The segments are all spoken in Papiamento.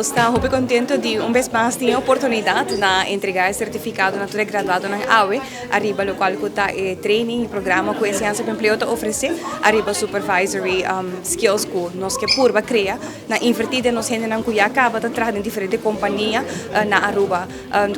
Nos ta hopi contento di un bes mas tin e oportunidad na entrega e certificado na tur e graduadonan awe ariba locual cu ta e training y programa cu Enseñansa pa Empleo ta ofrece ariba supervisory skills cu nos ke purba crea na inverti den nos hendenan cu ya caba ta traha den diferente compania na Aruba.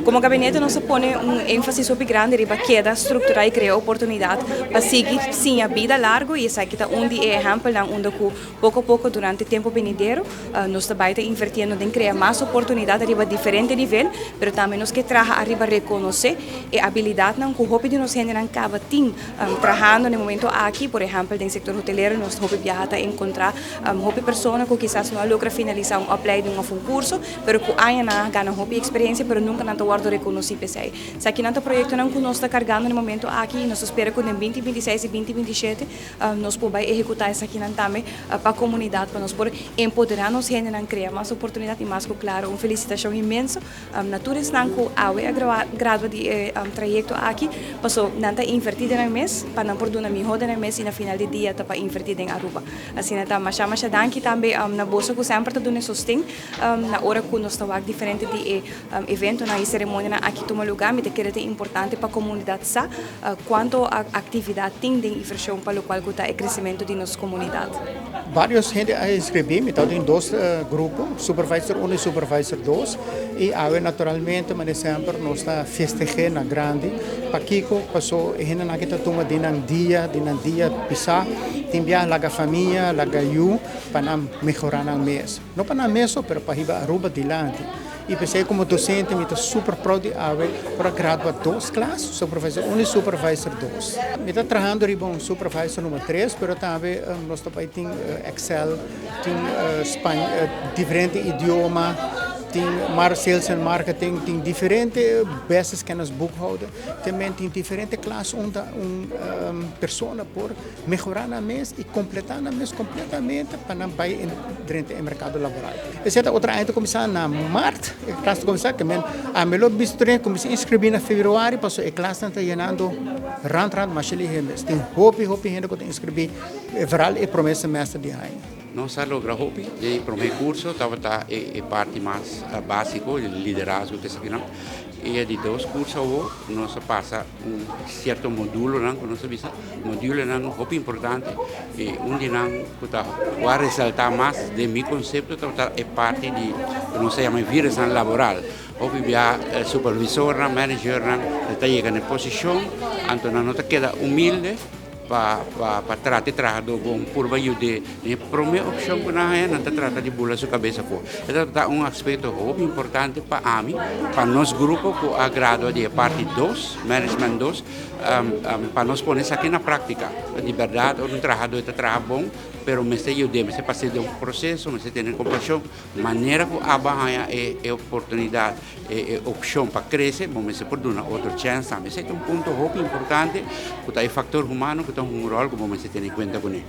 Como gabinete nos ta pone un enfasis hopi grandi riba keda structura y crea oportunidad pa sigui siña bida largo y esaki ta un di e ehempelnan unda cu Poko poko durante tempu benidero nos ta bai ta invertiendo den krea mas oportunidat ariba diferente nivel, pero tambe nos ke traha ariba rekonosé e abilidatnan ku hopi di nos hendenan kaba tin trahando na e momento aki. Por ehèmpel den sektor hotelero nos hopi biaha ta enkontrá hopi persona ku kisas no a logra finalisá un opleiding òf un kurso, pero ku añanan a gana hopi eksperensia pero nunka nan ta wòrdu rekonosí p'esei. Esakinan ta proyektonan ku nos ta kargando na e momento aki i nos ta spera ku den 2026 i 2027 Nos por bai ehekutá esakinan tambe pa komunidat, pa nos por empoderá nos hendenan, krea mas oportunidat i mas ku klaro un felisitashon inmenso na tur esnan ku awe a gradua di e trayekto aki, paso nan ta invertí den nan mes pa nan por duna mihó den nan mes i na final di dia ta pa invertí den Aruba. Asina ta masha masha danki tambe na boso ku semper ta duna e sosten na ora ku nos ta wak diferente di e eventonan i seremonianan aki tuma lugá. Mi ta kere ta importante pa komunidat sa Cuanto actividad tin den inversion pa locual cu ta e crecimento di nos comunidad? Varios hende a inscribi, mi ta den dos grupo, supervisor uno y supervisor dos, y awe naturalmente manera semper nos ta festege na grandi, pakico? Paso e hendenan aki ta tuma di nan dia, di nan dia pisa, tin biaha laga famia, laga yu, pa nan mehora nan mes, no pa nan mes so, pero pa hiba Aruba dilanti. Y p'esey como docente mi ta super proud di awe por a gradua dos klas, supervisor uno y supervisor dos. Mi ta trahando riba un supervisor number tres, pero tambe nos ta bay tin Excel, tin diferente idioma, tin sales and marketing, tin diferente business kennis boekhouden. También tin diferente klas unda un persona por mehora nan mes y completa nan mes completamente pa nan bay drenta e mercado laboral. Esey ta otro aña ta cuminsa na maart, e klas ta cuminsa, ke men ami lo bisa tur hende cuminsa inscribi na februari pasobra e klasnan ta yenando rand rand masha lihe mes. Tin hopi hopi hende cu ta inscribi vooral e prome semester di aña. Nos a logra hopi den e prome curso, tabata e parti mas basico, e liderazgo te esakinan. E di dos curso awo nos a pasa un cierto modulonan cu nos a bisa, modulonan hopi importante y un di nan cu ta cu a resalta mas den mi concepto tabata e parti di cu nos ta yama e virusnan laboral. Hopi bia supervisornan, managernan ta yega na e posicion anto nan no ta keda humilde. Pa pa trata e trahadó bon purba yud'é den e promé opshon ku nan haña nan ta trata di bula su kabes afó. E ta ta un aspekto hopi importante pa ami, pa nos grupo ku a gradua di e parti dos, management dos, pa nos pone esaki na práktika. Di bèrdat ora un trahadó e ta traha bon, pero mester yud'é, mester pas'é den un proseso, mester tene kompashon. Manera ku abo a haña e e oportunidat, e e opshon pa krese, bo mester por duna otro chèns tambe. Esei ta un punto hopi importante ku ta e faktor humano ku ta hunga un ròl ku bo mester tene kuenta kuné.